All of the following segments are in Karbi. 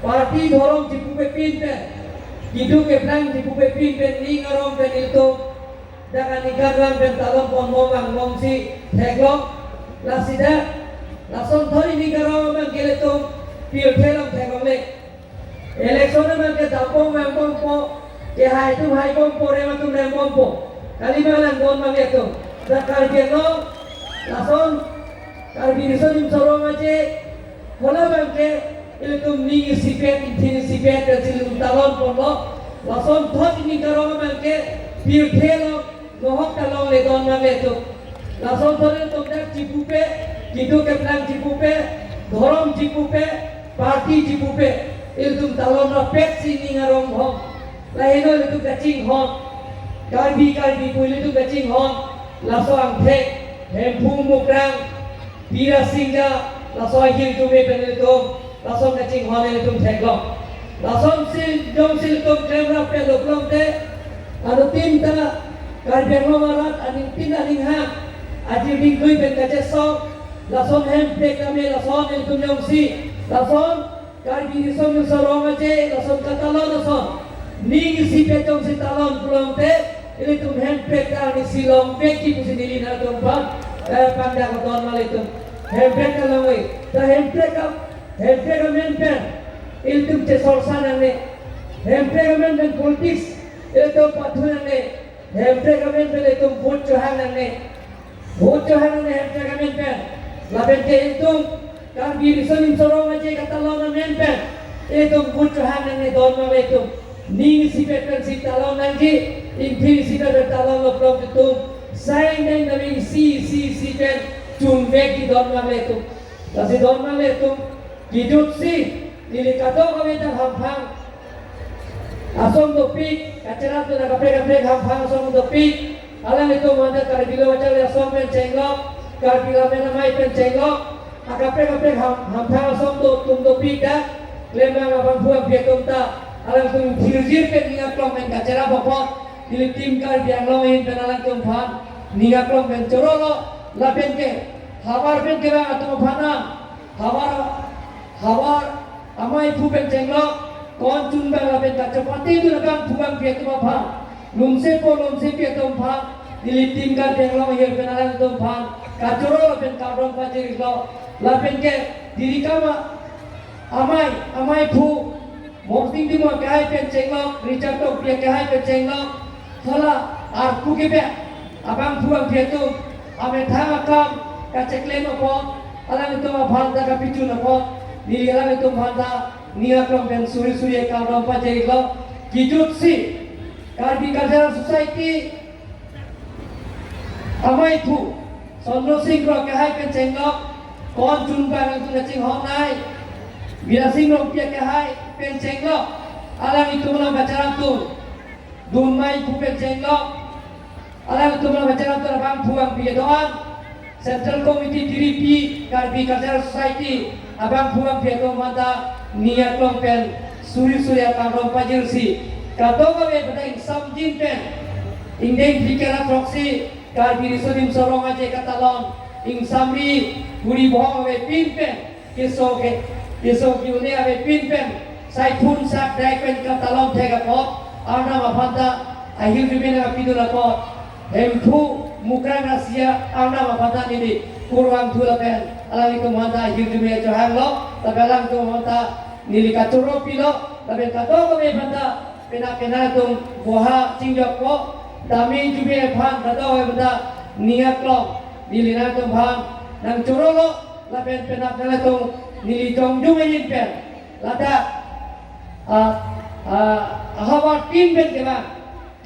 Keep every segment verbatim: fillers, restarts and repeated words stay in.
Party dhorom chipupe pin pen, keduk keplang chipupe pin pen ning arong pen ilitum dak aningkanvang pen talon ponbom angbomsi theklong. Lasi dak lason thoi ning arong abang ke ilitum pirthe along theklongle. Election abang ke dambom vangbompo, kehai atum haibompo, rem atum rembompo. Kali abang langdun abang ke atum. Dak Karbi Anglong, lason Karbi Riso Nimso Rong Aje, hala abang ke ilitum ning isipet, ingthin isipet, pensi ilitum talon ponlo. Lason thoi ning arong abang ke pirthe along nohok talongle don abang ke atum. Lason thoi ilitum dak chipupe, keduk keplang chipupe, dhorom chipupe, party chipupe, ilitum talon rapetsi ning arong bom. Lahelo ilitum kachinghon. Karbi, Karbi pu ilitum kachinghon. Laso angthek, Hemphu, Mukrang, Pira, Singja, laso ahirjume pen ilitum lason kachinghon ilitum theklong. Lasonsi jongsi ilitum klemrap pen loklong te, anuttin ta Karbi Anglong arat aning tin aning ha, adir dingklui pen kachesong, lason hemprek kame lason ilitum jongsi, lason Karbi Riso Nimso Rong Aje lason katalon ason ning isipet jongsi talon pulote, ilitum hemprek ta arnisi longvekji pusi neli nangtum aphan, eh, pangdak don abang ilitum. Hemprek ta longve, ta hemprek ka, hemprek amen pen ilitum chesorsa nangne. Hemprek amen pen politics ilitum pathu nangne. Hemprek amen pen ilitum vote chohang nangne. Vote chohang nangne hemprek amen pen. Lapen ke ilitum Karbi Riso Nimso Rong Aje katalon amen pen ilitum vote chohang nangne don abang ilitum. Ning isipet pensi talon nangji, ingthin isipet pen talon loklong ilitum. Sai deng dami isi isi isi pen chunvekji don abang ilitum. Lasi don abang ilitum, kejutsi neli kadokave ta hamphang asong dopik, kacherap dun akaprek kaprek hamphang asong dopik. Alanglitum manda Karbi Lo Kacharli Asong pen chenglok, Karbi Lammet Amei pen chenglok, akaprek kaprek ham, hamphang asong do, atum dopik dak, klembang abangphu abangpi atum ta, alangtum thirjir pen ning aklong pen kacherap apot, nelitum Karbi Anglong ahin pen alangtum aphan ning aklong pen chorolo, lapen ke havar pen kevang atum aphan na, havar, havar amaiphu pen chenglok, ko-an chunbang lapen kachopate dun abangphu abangpi atum aphan, longsepo longsepi atum aphan, nelitum Karbi Anglong ahir pen alangtum aphan kachoro lapen kardom pajirlo, lapen ke Diri Kama amei, amaiphu Morsing Timung akehai pen chenglok, Richard Tokbi akehai pen chenglok, hala arpu kebi abangphu abangpi atum amethang akam kacheklem apot, alangtum aphan ta kapachun apot, neli alangtum aphan ta ning aklong pen suri suri kardom pajirlo. Kejutsi Karbi Cultural Society amaiphu Sondro Sing Kro akehai pen chenglok, ko-an chunbang atum kachinghon nai, Bira Sing Rongpi akehai pen chenglok, alangtum along kacherap dun, Dunmai phu pen chenglok, alangtum along kacherap dun abangphu abangpi do-an, Central Committee Diri Pi Karbi Cultural Society abangphu abangpi atum manda ning aklong pen suri suri akardom pajirsi, kadokave pada ingsamjin pen ingdeng phlikep ra throksi Karbi Riso Nimso Rong Aje katalon ingsamri puri bohong avepin pen, keso ke, keso ke-un-e avepin pen, sai phun sak dai pen katalon thek apot, Arnam aphan ta ahirjume nangpidun apot, Hemphu Mukrang Rasia Arnam aphan ta neli kurvangthu lapen alanglitum aphan ta ahirjume chohanglo, lapen alanglitum aphan ta neli kachoro pilo, lapen kadokave aphan ta penap penap atum boha chingjokpo, dami jume aphan kadokave aphan ta ning aklong neli nangtum aphan nangchorolo, lapen penap nangtum neli jongjum ahin pen ladak, ah, ah, ahavar tin pen kevang,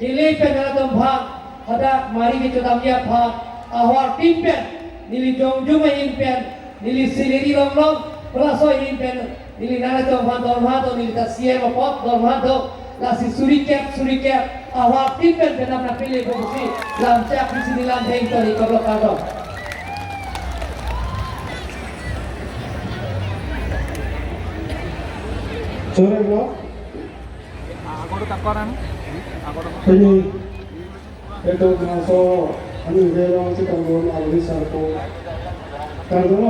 Delhi pen nangtum aphan hadak mari kechodamji aphan ahavar tin pen neli jongjum ahin pen, neli salary longlong, halaso ahin pen neli nangtum aphan dorma do, neli ta C M apot dorma do, lasi suri kep, suri kep, ahavar tin pen penap nangpile pusi lamchak pisi neli lam heng toni koblok kardom. Chorolo. Agor ta koran. Agor. Pini ito naso ani velo chitang don agri sarko. Kardom